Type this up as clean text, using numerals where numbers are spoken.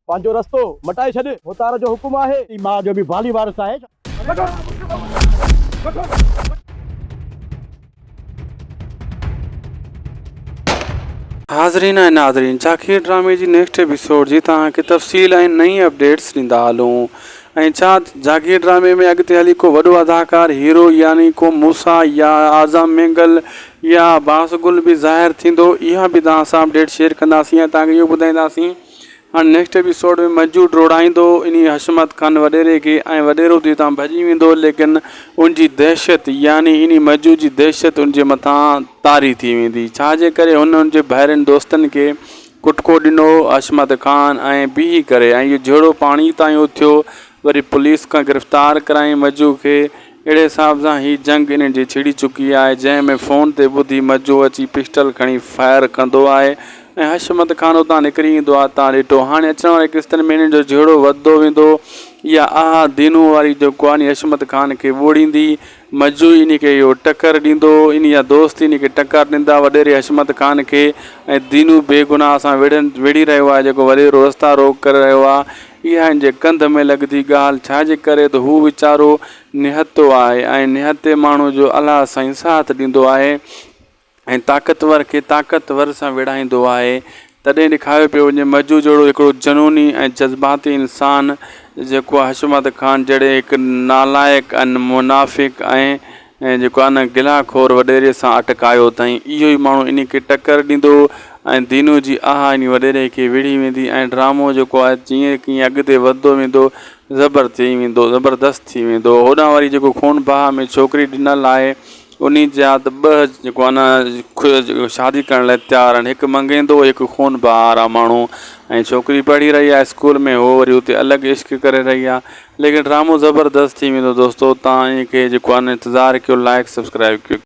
پنهنجو رستو مٽائي ڇڏ. ڀوتار جو حڪم آهي. هي ماء جو به والي وارث آهي ڇا؟ حاضرين ۽ ناظرين چاڪير ڊرامي جي نيڪسٽ ايپيسوڊ جي توهان کي تفصيل ۽ نئين اپڊيٽس ڏيندا هلون ۽ ڇا جاگير ڊرامي ۾ اڳتي هلي ڪو وڏو اداڪار هيرو يعني ڪو موسيٰ يا اعظم مينگل يا عباس گل به ظاهر ٿيندو اها به توهان سان اپڊيٽ شيئر ڪنداسين ۽ توهان کي اهو ٻڌائينداسين هاڻ نيڪسٽ ايپيسوڊ ۾ مجو ڊوڙائيندو انهي حشمت خان وڏيري کي ۽ وڏيرو ته هتان ڀڄي ويندو ليڪن ان جي دهشت يعني انهي مجو جي دهشت ان جي مٿان طاري ٿي ويندي ڇا جي ڪري هن ان جي ڀائرن دوستن کي ڪٽڪو ڏنو حشمت خان ۽ بيهي ڪري ۽ اهو جهيڙو پاڻي تائين اٿيو وري پوليس کان گرفتار ڪرايائين مجو کي اهڙي حساب سان هي جنگ انهن جي ڇڙي چڪي آهي جنهن ۾ فون تي ٻڌي مجو اچي پسٽل کڻي فائر ڪندو آهي ۽ حشمت خان اتان نڪري ايندو آهي تان ڏٺو هاڻي اچڻ واري قسطن ۾ انهن جو جهيڙو وڌندو ويندو يا اها دينو واري جيڪو آهي حشمت خان کي ٻوڙيندي مجو انهي کي اهو ٽڪر ڏيندو انهي جا دوست انهي کي ٽڪر ڏيندا وڏيري حشمت خان کي ۽ دينو بيگناهه سان وڙهن وڙهي رهيو آهي جيڪو وڏيرو رستا روڪ ڪري رهيو آهي اها هن جي ڪنڌ ۾ لڳندي ڳالهه ڇا جي ڪري ته هو ويچارو نهتو آهي ۽ نهتي ماڻهو جو الله سائين ساٿ ڏيندو آهي ۽ طاقتور کي طاقتور سان وڙهائيندو آهي تڏهن ڏيکاريو پيو وڃي مجو جهڙو هڪڙو جنوني ۽ جذباتي انسان جيڪو حشمت خان جهڙي هڪ نالائق ۽ منافق ۽ ۽ جيڪو آهي نه گلا خور وڏيري سان اٽڪايو اٿائين اهو ئي ماڻهو انهي کي ٽڪر ڏيندو ۽ دينو جي آهه انهي وڏيري کي وڙهي ويندي ۽ ڊرامو جيڪو آهي جيئن ڪيئن اڳتي وڌندو ويندو زبر ٿي ويندو زبردست ٿي ويندو هوڏانهن وري جيڪو خون باهه ۾ ڇوڪري ڏنل آهي انهي جا ته ٻه جيڪو آهي نه شادي ڪرڻ لاء تيار آهن هڪ مڱيندو هڪ خون باهه وارا ماڻهو ۽ ڇوڪري پڙهي رهي آهي اسڪول ۾ هو وري اتي الڳ عشق ڪري رهي آهي ليڪن ڊرامو زبردست ٿي ويندو دوستو تان ان کي جيڪو آهي انتظار ڪيو لائڪ سبسڪرائب ڪيو.